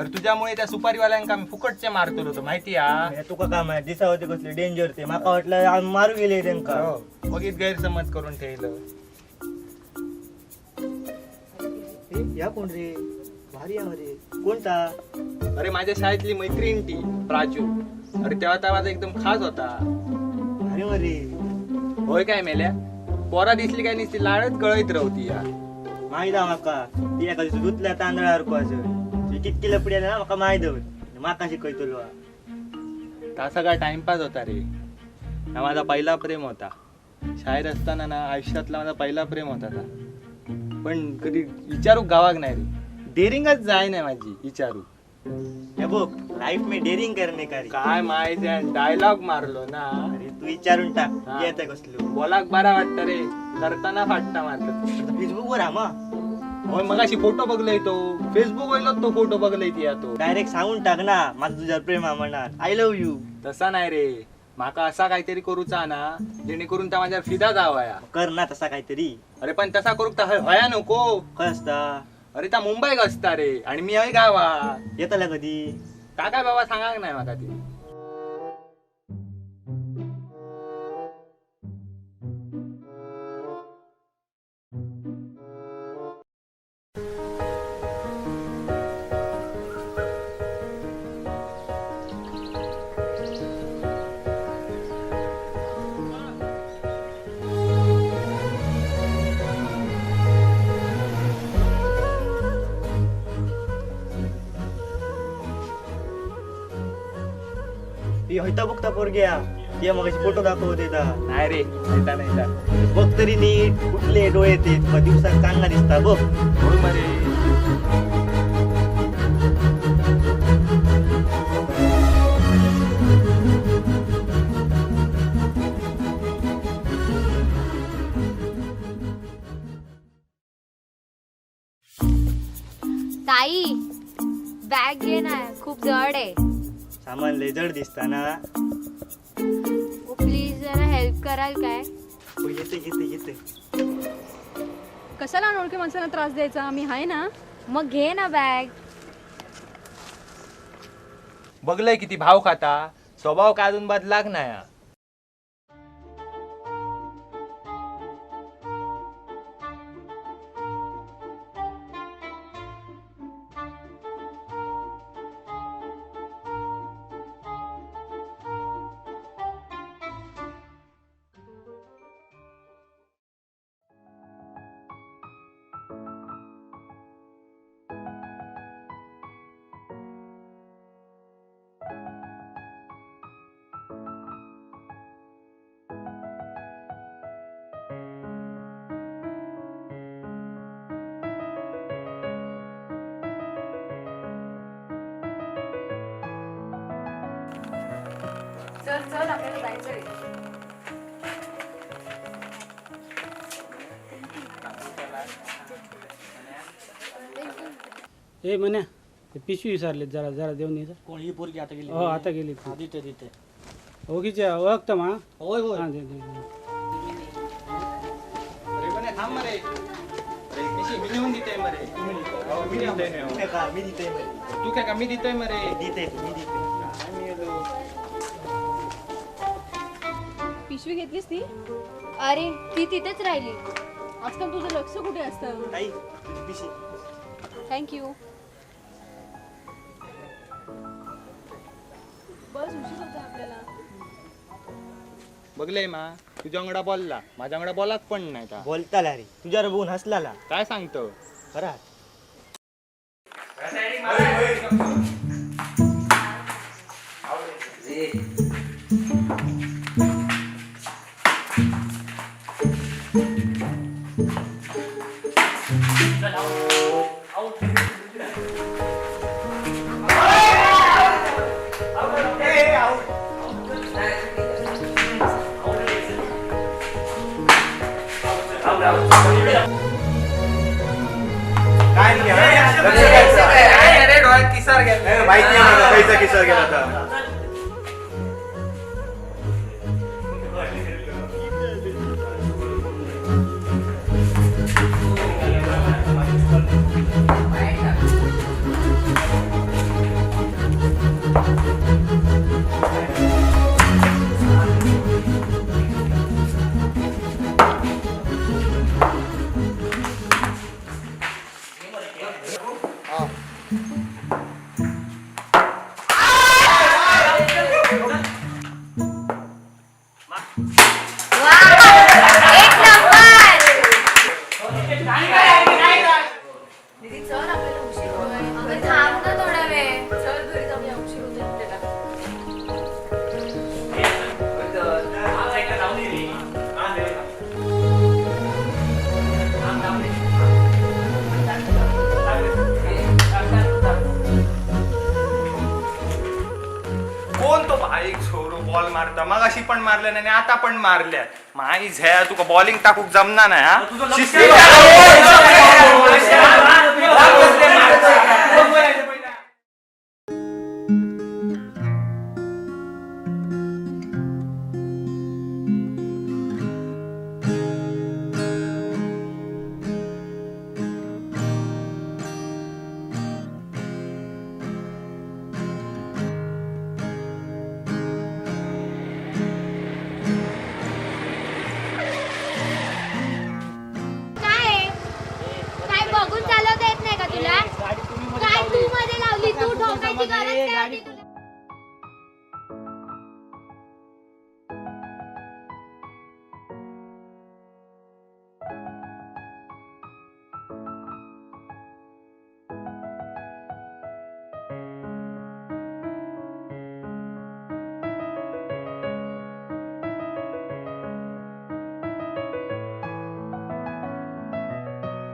अरे तुझ्यामुळे त्या सुपारीवाल्यांका मी फुकटचे मारतो होतो माहिती हा. हे तुका काय माहित दिसा होते कसले डेंजर ते, माका वाटलं आम्ही मारू गेले त्यांका. हो, बघित गैरसमज करून ठेवलं. ए, या कोण रे? भारी आहे रे, कोणता? अरे माझ्या शाळेतली मैत्रीण ती प्राजू. अरे तेव्हा त्या माझा एकदम खास होता. भारी मरे. होय काय मेल्या, पोरा दिसली काय नुसती लाडच गळत राहती या. माहित आहे माका, ती एका दिवशी धुतल्या तांदळासारखं असं ती कितकी लपडी आली ना माका माहित होत. माका शिकवतलो. ता सगळा टाइमपास होता रे. हा माझा पहिला प्रेम होता शाळेत असताना ना, आयुष्यातला माझा पहिला प्रेम होता ता. पण कधी विचारू गावाक नाही रे, डेअरिंगच जाय नाही माझी विचारू. हे बघ, लाईफ में डेअरिंग करणे का रे. काय माहिती डायलॉग मारलो ना. अरे तू विचारून टाक. हा. येत कसलो. बोलाक बरा वाटतं रे, करताना फाटता मारत. फेसबुक वर हा मा. होय मगाशी फोटो बघलोय तो, फेसबुक वरलो तो फोटो बघलोय ती तो. डायरेक्ट सांगून टाक ना, माझं तुझ्यावर प्रेम आहे म्हणणार, I love you. तसा नाही रे, माका असा काहीतरी करूचा ना जेणेकरून त्या माझ्या फिदा जावाया. कर ना तसा काहीतरी. अरे पण तसा करूक तर हया नको. काय असता? अरे त्या मुंबईक असता रे आणि मी हय गावा. येताला कधी? का काय बाबा सांगा नाही माका ती. ती हयता बघता पोरग्या, ती मग फोटो दाखवत येता. नाही रे, येता नाही येता. बघ तरी नीट, कुठले डोळे ते तुका दिवसात चांगला दिसता बघ. होय मरे. ताई बॅग घे ना, खूप जड आहे. सामान लय जड दिसता ना. ओ प्लीज जरा हेल्प कराल काय? हो, येते येते येते. कशाला अनोळखी माणसांना त्रास द्यायचा, मी आहे ना. मग घे ना बॅग. बघलंय किती भाव खाता, स्वभाव काय अजून बदलाक नाही हा. चल चल आपल्याला जायचंय. ए म्हण्या, ते पिशवी विसरले, जरा जरा देऊन ये. कोण ही पोरगी आता गेली? हो आता गेली ती. हा, देते देते. ओळखीची ओळखतं मा. होय होय. हा दे दे दे. अरे पण थांब मरे, अरे पिशी मी नेऊन देते मरे. हो, मी देतोय नेऊन. तू का मी देते मरे. तू काय का मी देतोय मरे. देते मी देते. काय मी येलो. पिशवी घेतलीस ती? अरे ती तिथेच राहिली. आजकाल तुझं लक्ष कुठे असतं? ताई तुझी पिशी. Thank you. बस उशीर होता आपल्याला. बघलंय मा, तुझ्या अंगडा बोलला, माझ्या अंगडा बोलाच पण नाही का. बोलताला रे, तुझ्यावर बघून हसलाला. काय सांगतो? खरा. अरे डोळ्यात किसार गेला. माहिती आहे मला पैसा किसा गेला होता. मारता? मग अशी पण मारल्या नाही आणि आता पण मारल्या. माई झ्या, तुका बॉलिंग टाकूक जमना नाही हा? शिस्तीत. काय आहे? काय बघून चालवता येत नाही का तुला? काय तू मध्ये लावली? तू ठोकायची गरज काय होती तुला?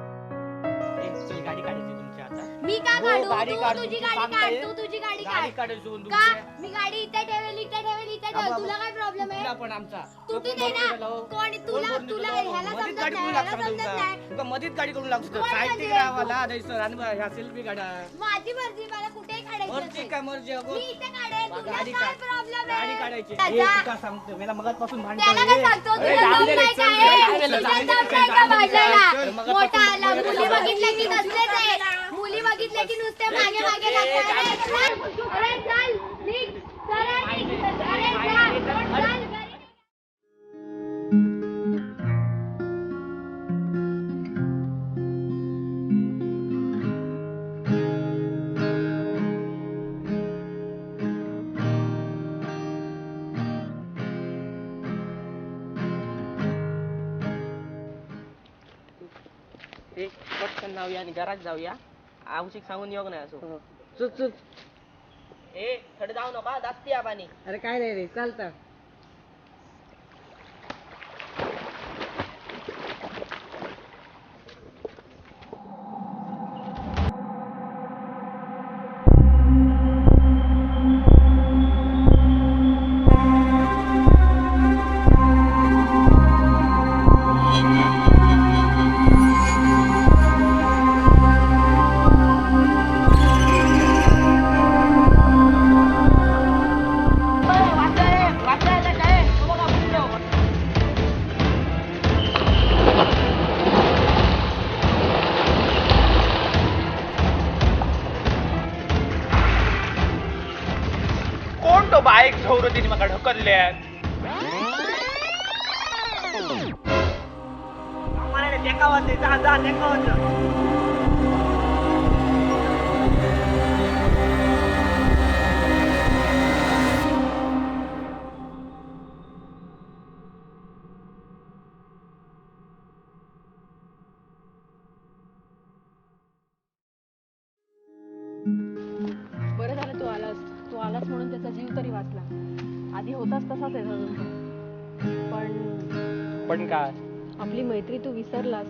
चल गाडी काढायची तुमची आता. मी का हो, काढू? गाडी तू काढ, तुझी तुमची गाडी काढ, सांगताय. तू तुझी गाडी गाडी काढ. काढायची का तुमची. मी गाडी इथे ठेवेल, इथे ठेवेल, इथे ठेवेल, तुला काय प्रॉब्लेम आहे? तुला पण आमचा तू कोण दे ना. बोलतो त्याला, हो? कोण कोण तुला बोलतो तुला त्याला, हो? ह्याला मधीच समजत गाडी नाही, करून ह्याला लागतो समजत तुमका. नाही. तुमका मधीच गाडी करून लागतो. कोण साईड म्हणजे रावाला नाही आणि ह्या सेल्फी काढा. माझी मर्जी, मला कुठेही काढायची मर्जी असेल. काय मर्जी अगो? मी इथे काढेल, तुला गाडी काय काढ. प्रॉब्लेम गाडी आहे? काढायची. त्याचा- हे तुका सांगतो, मला मगापासून भांडण त्याला काय सांगतो? तुला दम नाही काय? तुला दम नाही का भांडायला? मोठा आला, मुली बघितल्या की नसलेच आहे. मुली बघितल्या की नुसते मागे मागे लागतात. अरे चल, अरे चल, निघ, सरळ निघ. अरे जा, चल घरी. एक पटकन जाऊया आणि घरात जाऊया. आवश्यक सांगून योग नाही असो. चल चल. ए थोडं जाऊ नका, जास्ती या पाणी. अरे काय नाही रे, चालतं. कोण तो बाईक झोर तिने म्हाका ढकलल्या. तेका वाचले, जा जा तेका वाचलं. बरं झालं तू आलास. तू आलास म्हणून त्याचा जीव तरी वाचला. आधी होताच तसाच आहे अजून पण. पण पण काय? आपली मैत्री तू विसरलास.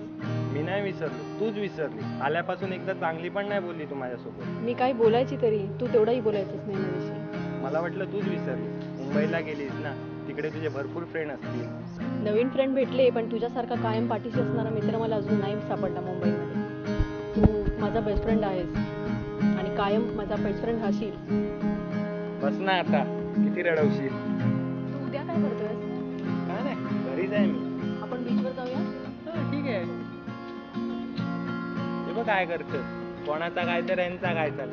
मी नाही विसरलो, तूच विसरली. आल्यापासून एकदा चांगली पण नाही बोलली तू माझ्यासोबत. मी काही बोलायची तरी तू तेवढाही बोलायचंच नाही माझ्याशी. मला वाटलं तूच विसरली. मुंबईला गेलीस ना, तिकडे तुझे भरपूर फ्रेंड असतील. नवीन फ्रेंड भेटले, पण तुझ्यासारखा कायम पाठीशी असणारा मित्र मला अजून नाही सापडला मुंबईमध्ये. तू माझा बेस्ट फ्रेंड आहेस आणि कायम माझा बेस्ट फ्रेंड राहशील. बस ना आता, किती रडवशील? तू उद्या काय करतोयस? काय नाही, घरीच आहे मी. आपण बीचवर जाऊया. हा, ठीक आहे. हे बघ काय करत, कोणाचा काय तर यांचा काय चाल.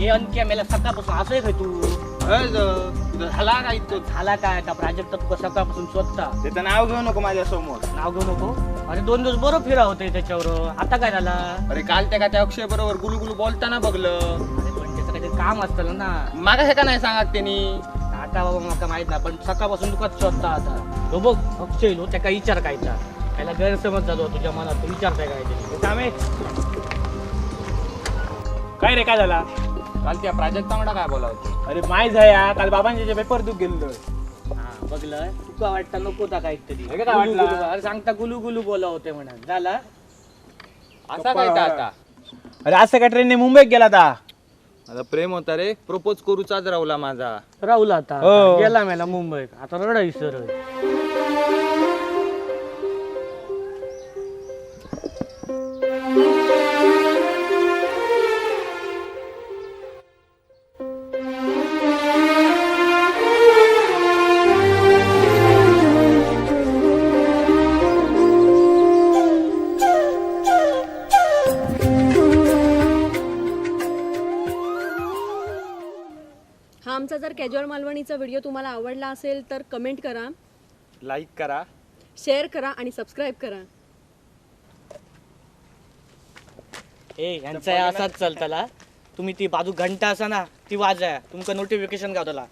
हे अंत्या मेला सकाळपासून असं खंय तू. तुझं झाला काय तो? झाला काय आता? प्राजक्ता तुका सकाळपासून शोधता. त्याचं नाव घेऊ नको माझ्या समोर. नाव घेऊ नको? अरे 2 दिवस बरं फिरा होते त्याच्यावर, आता काय झाला? अरे काल त्या का त्या अक्षय बरोबर गुलू गुलू बोलताना बघलं. अरे पण त्याचं काहीतरी काम असतं ना. मागाशी का नाही सांगा त्यांनी? आता बाबा माका माहित नाही, पण सकाळपासून तुकाच शोधता आता. हो बघ अक्षय लो, त्याका विचार कायचा, त्याला गैरसमज झालो तुझ्या मनात, विचार काय काहीतरी. काय रे काय झाला? काल त्या प्राजक्ता म्हणा काय बोलावं? अरे माय जाया काल बाबांचे पेपर दुख गेलो. हा बघलं, तुका वाटतं नको ता काहीतरी. अरे काय वाटलं? गुलू गुलू, अरे सांगता गुलू गुलू बोला होते म्हणून झाला. असा काय ता आता? अरे आज सकाळी ट्रेनने मुंबईत गेला आता. माझा प्रेम होता रे, प्रपोज करूचाच राहुला माझा. राहुल आता हो. गेला मेला मुंबईत, आता रडाई सरळ. हा आमचा जर कॅज्युअल मालवणीचा व्हिडिओ तुम्हाला आवडला असेल तर कमेंट करा, लाईक करा, शेअर करा आणि सबस्क्राईब करा. ए ह्यांचा असाच चालताला. तुम्ही ती बाजू घंटा असा ना ती वाजाय, तुमका नोटिफिकेशन गावतला.